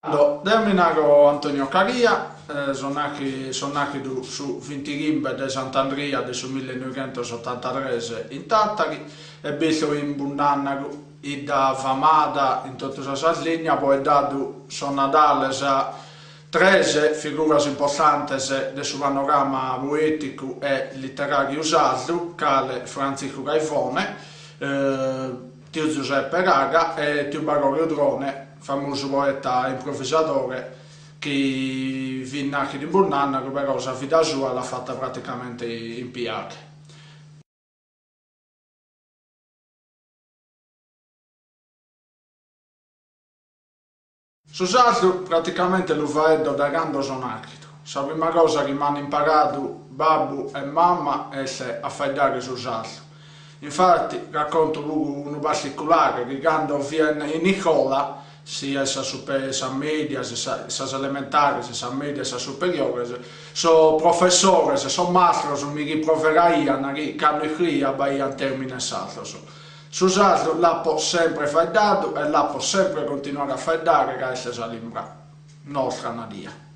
Deo mi naro Antonio Caria, so so nàchidu su bintighimbe de Sant'Andria de su millenoighentosotantatres in Tàtari e bisto in Bunnànnaru, 'idda famada in totu sa Sardigna po aer dadu sos nadales a tres figuras importantes de su panorama poèticu e literàriu sardu, cale Frantziscu Caivone, Tiu Zuseppe Raga e tiu Barore Udrone, famosu poeta improvisadore chi fit nàchidu in Bunnànnaru però sa vida sua l'at fata praticamente in Piaghe. Su sardu praticamente lu faeddo dae cando so nàchidu. Sa prima cosa chi m'an imparadu babbu e mama est a faeddare su sardu. Infati racconto puru unu particulare chi cando fia in iscola, sia sas sas medias, sas elementares, sas medias e sas superiores, sos professores, sos mastros mi rimproveraian chi cando iscriia b'aian termines sardos. Su sardu l'apo sempre faeddadu e l'apo sempre continuare a faeddare ca est sa limba nostra nadia.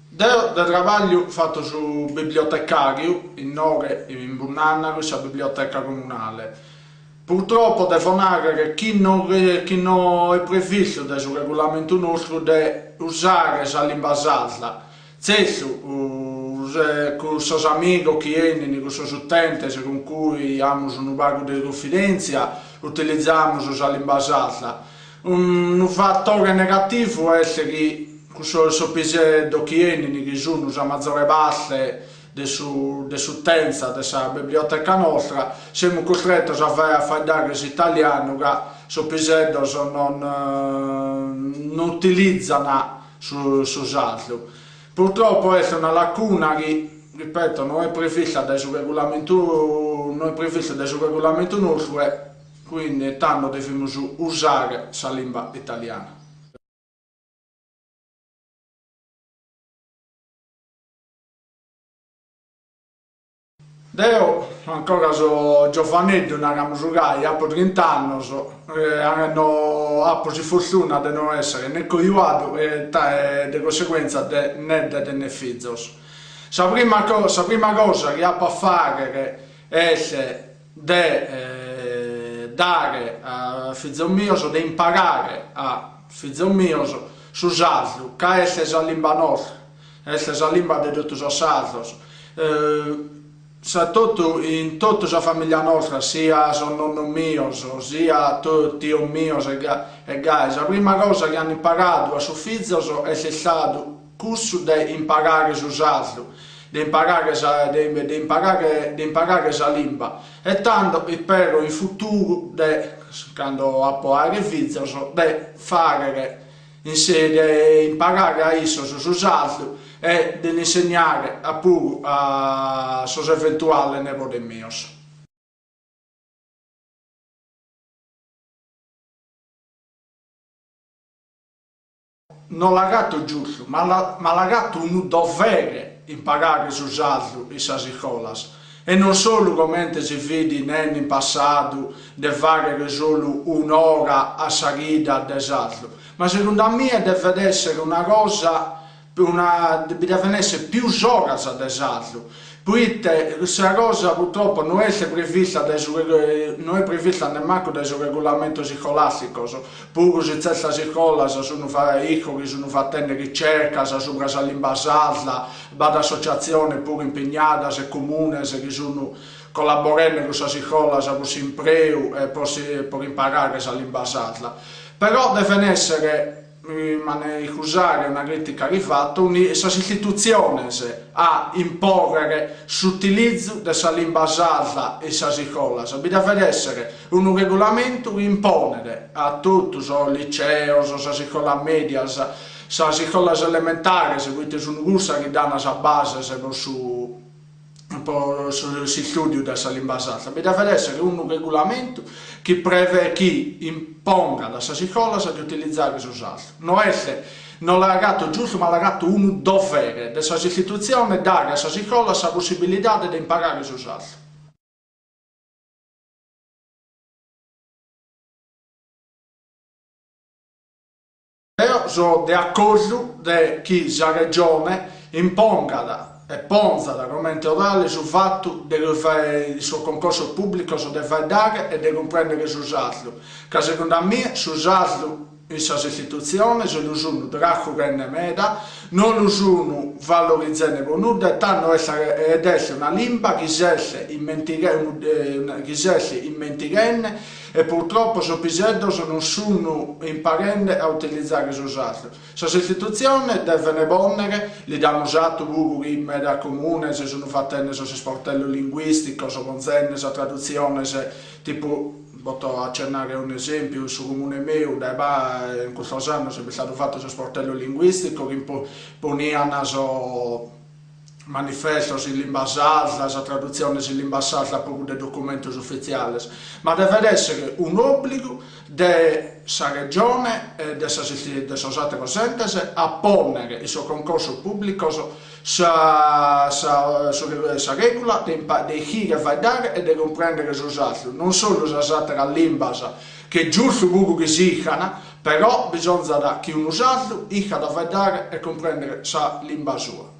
Deo de trabagliu fatto su bibliotecariu inoghe in Bunnànnaru in sa biblioteca comunale. Purtroppo devo nàrrere chi no chi no est previstu dae su regulamentu nostru de usare sa limba sarda, tzertu cun sos amigos chi 'enin, cun sos utentes cun cui amus unu pagu de cunfidèntzia, utilizamus sa limba sarda. Unu fatore negativu est chi cussos sos piseddos chi 'enin, chi sun sa mazore parte de su de s'utenza de sa biblioteca nostra, semus custretos a a faeddare s'italianu ca sos piseddos non no utilizan su su sardu. Purtroppo est una lacuna chi, ripeto, no est prevista dae su regulamentu no est prevista dae su regulamentu nostru e quindi tando devimus usare sa limba italiana. Deo ancora so giovaneddu, naramus gai, apo trint'annos e no apo s'isfortuna de no essere ne cojuadu e de conseguenza de ne de tenner fizos. Sa prima sa prima cosa chi apo a fagher est de dare a fizos mios, de imparare a fizos mios su sardu, ca est sa limba nostra Est sa limba de totu sos sardos. Sa totu in totu sa familia nostra, sia sos nonnos mios, sia tios mios e e gai, sa prima cosa chi an imparadu a sos fizos est istadu cussu de imparare su sardu, de imparare sa de de imparare de imparare sa limba. E tando ispero in futuru de, cando apo a aere fizos, de faghere in se de imparare a issos su sardu e de l'insegnare a puru a sos eventuales nebodes mios. No l'agato giustu, ma ma l'agato unu dovere imparare su sardu in sas iscolas E non solu comente si fit nende in passadu de fàghere solu un'ora a sa chida de sardu, ma segundu a mie devet èssere una cosa, una, bi deven èssere pius oras de sardu, proite sa cosa purtroppo no est prevista dae su no est prevista nemmancu dae sos regulamentos iscolàsticos, Puru si tzertas iscolas sun isco chi sun fatende ricercas subra sa limba sarda, b'at associatziones puru impignadas e comunes chi sun collaborende cun sas iscolas pro s'impreu e pro pro imparare sa limba sarda. Però deven èssere m'an a iscusare una critica chi fato, sas istitutziones a impòrrere s'utilizu de sa limba sarda in sas iscolas. Bi devet èssere unu regulamentu chi imponet a totu sos liceos, sas iscolas mèdias, sas iscolas elementares, proite sunt cussas chi dan sas bases pro su pro s'istùdiu de sa limba sarda, bi devet èssere unu regulamentu chi preve chi impongat a sas iscolas de utilizare su sardu. No est, no l'agato giustu, ma l'agato unu dovere de sas istitutziones dare a sas iscolas sa possibilidade de imparare su sardu. Deo so de acordu de chi sa Regione impongat e ponzat comente odale su fatu de in sos concorsos pùblicos de faeddare e de cumprèndere su sardu, ca segundu a mie su sardu in sas istitutziones lu sun trascurende meda, non lu sun valorizende pro nudda e tando est ed est una limba chi s'est chi s'est immentighende e purtroppo sos piseddos non sun imparende a utilizare su sardu. Sas istitutziones devene pònnere, li damus atu puru chi in meda comunes sun fatende sos isportellos linguìsticos ponzende sas tradutziones tipu, poto acennare a un'esèmpiu, in su comune meu dae pa in custos annos est bistadu fatu s'isportellu linguìsticu chi ponian sos manifestos in limba sarda, sas tradutziones in limba sarda puru de documentos ufitziales, ma devet èssere un'òbligu de sa Regione e de sas de sos àteros entes a pònnere in sos concorsos pùblicos sa sa sa règula de de ischire faeddare e de cumprèndere su sardu, non solu sas àteras limbas, chi est giustu puru chi s'iscan, però bisonzat chi unu sardu iscat faeddare e cumprèndere sa limba sua.